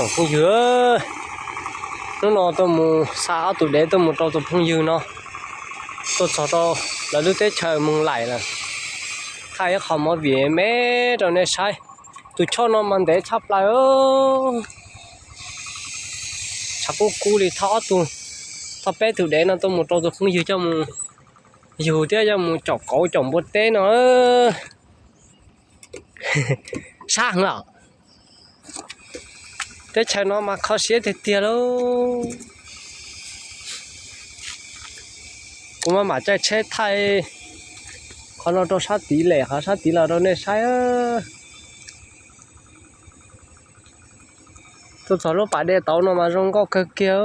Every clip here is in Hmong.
Tsoom phooj ywg, hnub no tuaj mus xa ob tug dev tuaj mus rau tus phooj ywg no, tuaj txog rau lawv lub teb chaws Moos Laim lawm, thaij ib qho movie me rau nej saib. Tus choj no mas ntev tshaj plaws, tshav kub kub li. Thauj ob tug, thauj peb tug dev no tuaj mus rau tus phooj ywg coj mus yug thiab coj mus caum kauv caum npua teb no. Sab heev os. Teb chaws no mas kho siab tiag tiag lauj. Kuv maj mam caij tsheb thaij qhov no rau sab tid lem, qhov sab tid los rau nej saib. Tuaj txog lub pas dej tauv no mas zoo nkauj kawg kiag.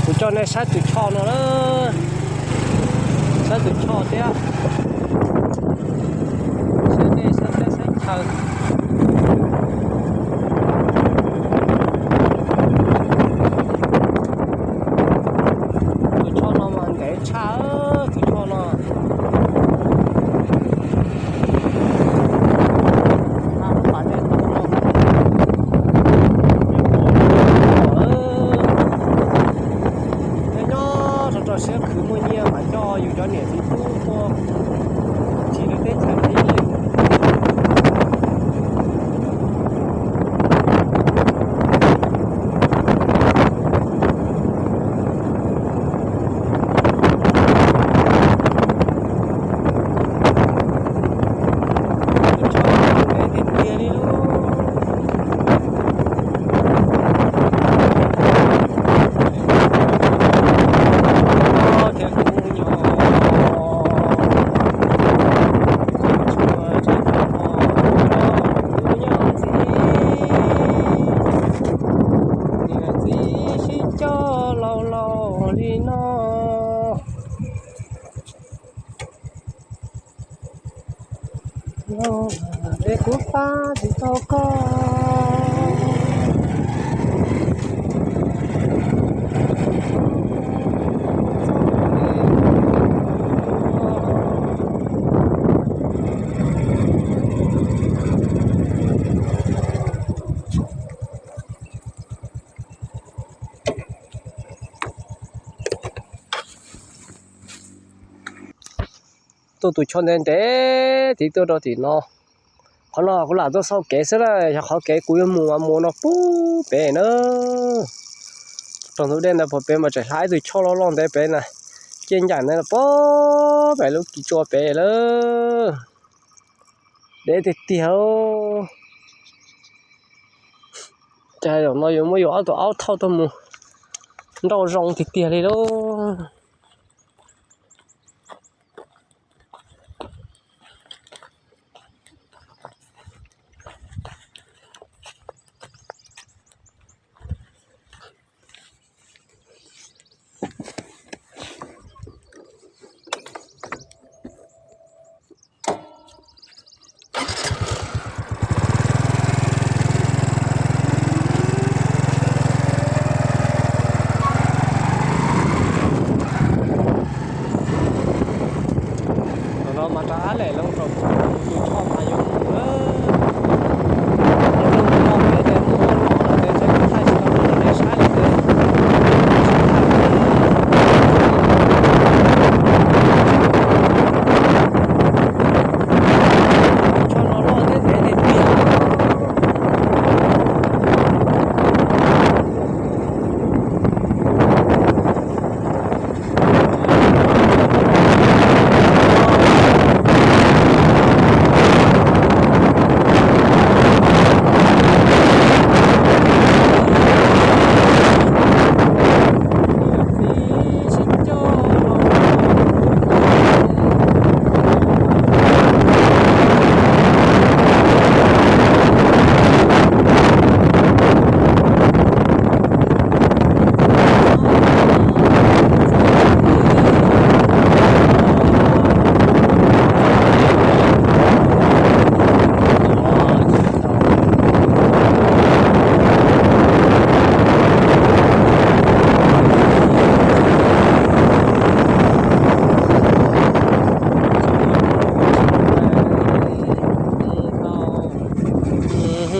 Kuv coj nej saib tus choj no na, saib tus choj thiab, saib dej saib teb saib chaw. Tus choj no mas ntev tshaj, tus choj no. Nyob nyob rau rau siab khwv muaj nyiaj mas coj yus cov niam txiv tub tuaj tsim lub teb chaws thiab. Niam txiv sib coj laus laus li no, es kuv pab tsis tau koj. Tuaj tus choj ntev ntev tid tuaj rau tim no. Qhov no kuv lam tuaj xauj kev xwb na, yog qhov kev kuv yuav mus mas mus no puag pem na. Rau ntug dej ntawd puag pem mas tseem hla ib tug choj loj loj ntev pem na, ciaj ncaim ntawd puag pem lub kis tsua pem lawm. Ntev tiag tiag. Cas zaum no yuav muab yus ob tug aub thauj tuaj mus nrauj zoo tiag tiag li lauj. Tam no mas rov qab lem loo saum tus choj mas yuav mus lawm. Lub no pem ces muaj ua nom lawm ces thaij tsis tau rau nej saib lawm ces. Choj no loj thiab ntev tiag tiag.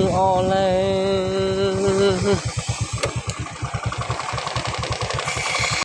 Ob leeg